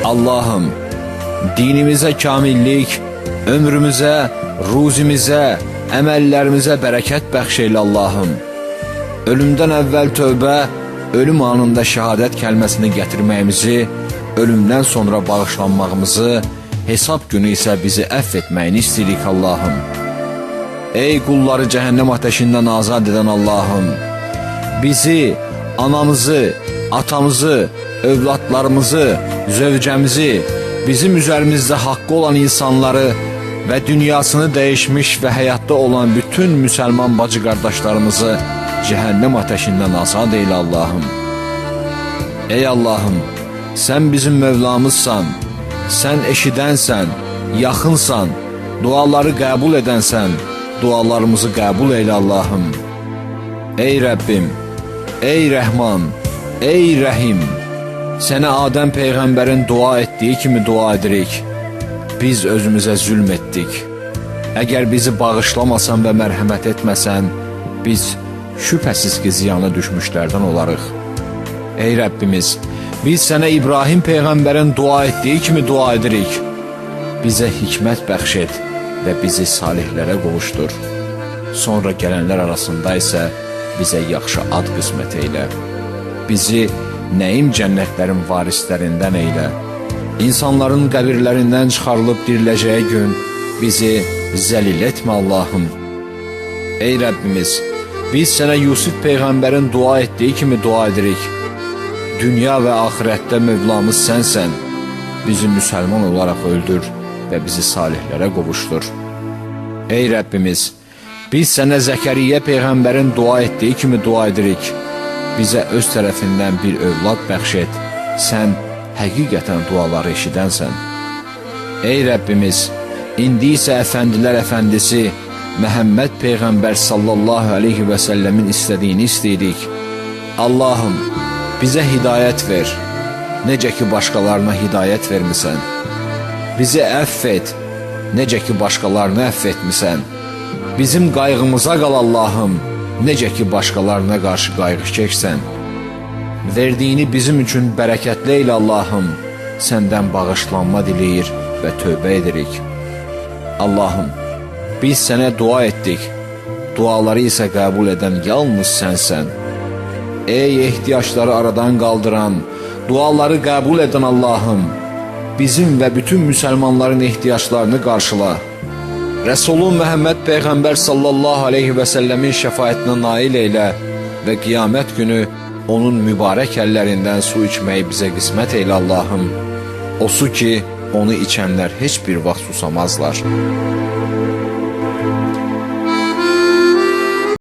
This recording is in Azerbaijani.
Allahım, dinimizə kamillik, ömrümüzə, ruzimizə, əməllərimizə bərəkət bəxş eylə Allahım. Ölümdən əvvəl tövbə, ölüm anında şəhadət kəlməsini gətirməyimizi, ölümdən sonra bağışlanmağımızı, hesab günü isə bizi əfv etməyini istəyirik Allahım. Ey qulları cəhənnəm ateşindən azad edən Allahım, bizi, anamızı, atamızı, övladlarımızı, zövcəmizi, bizim üzərimizdə haqqı olan insanları və dünyasını dəyişmiş və həyatda olan bütün müsəlman bacı qardaşlarımızı cəhənnəm ateşindən azad eylə Allahım. Ey Allahım, sən bizim Mövlamızsan, sən eşidənsən, yaxınsan, duaları qəbul edənsən, dualarımızı qəbul eylə Allahım. Ey Rəbbim, ey Rəhman, ey Rəhim, sənə Adəm peyğəmbərin dua etdiyi kimi dua edirik. Biz özümüzə zülm etdik. Əgər bizi bağışlamasan və mərhəmət etməsən, biz şübhəsiz ki, ziyana düşmüşlərdən olarıq. Ey Rəbbimiz, biz sənə İbrahim peyğəmbərin dua etdiyi kimi dua edirik. Bizə hikmət bəxş et və bizi salihlərə qovuşdur. Sonra gələnlər arasında isə bizə yaxşı ad qismət eylə. Bizi nəim cənnətlərin varislərindən eylə. İnsanların qəbirlərindən çıxarılıb diriləcəyi gün bizi zəlil etmə Allahım. Ey Rəbbimiz, biz sənə Yusuf peyğəmbərin dua etdiyi kimi dua edirik. Dünya və axirətdə Mövlamız sənsən. Bizi müsəlman olaraq öldür və bizi salihlərə qovuşdur. Ey Rəbbimiz, biz sənə Zəkəriyyə peyğəmbərin dua etdiyi kimi dua edirik. Bizə öz tərəfindən bir övlad bəxş et. Sən həqiqətən duaları eşidənsən. Ey Rəbbimiz, indi isə əfəndilər əfəndisi Məhəmməd peyğəmbər sallallahu əleyhi və səlləmin istədiyini istəyirik. Allahım, bizə hidayət ver, necə ki başqalarına hidayət vermisən. Bizi əfv et, necə ki başqalarını əfv etmisən. Bizim qayğımıza qal Allahım, necə ki başqalarına qarşı qayğıkeşsən. Verdiyini bizim üçün bərəkətli eylə Allahım, səndən bağışlanma diləyir və tövbə edirik. Allahım, biz sənə dua etdik, duaları isə qəbul edən yalnız sənsən. Ey ehtiyacları aradan qaldıran, duaları qəbul edən Allahım, bizim və bütün müsəlmanların ehtiyaclarını qarşıla. Rəsulun Məhəmməd Peyğəmbər sallallahu aleyhi və səlləmin şəfaətinə nail eylə və qiyamət günü onun mübarək əllərindən su içməyi bizə qismət eylə Allahım. O su ki, onu içənlər heç bir vaxt susamazlar.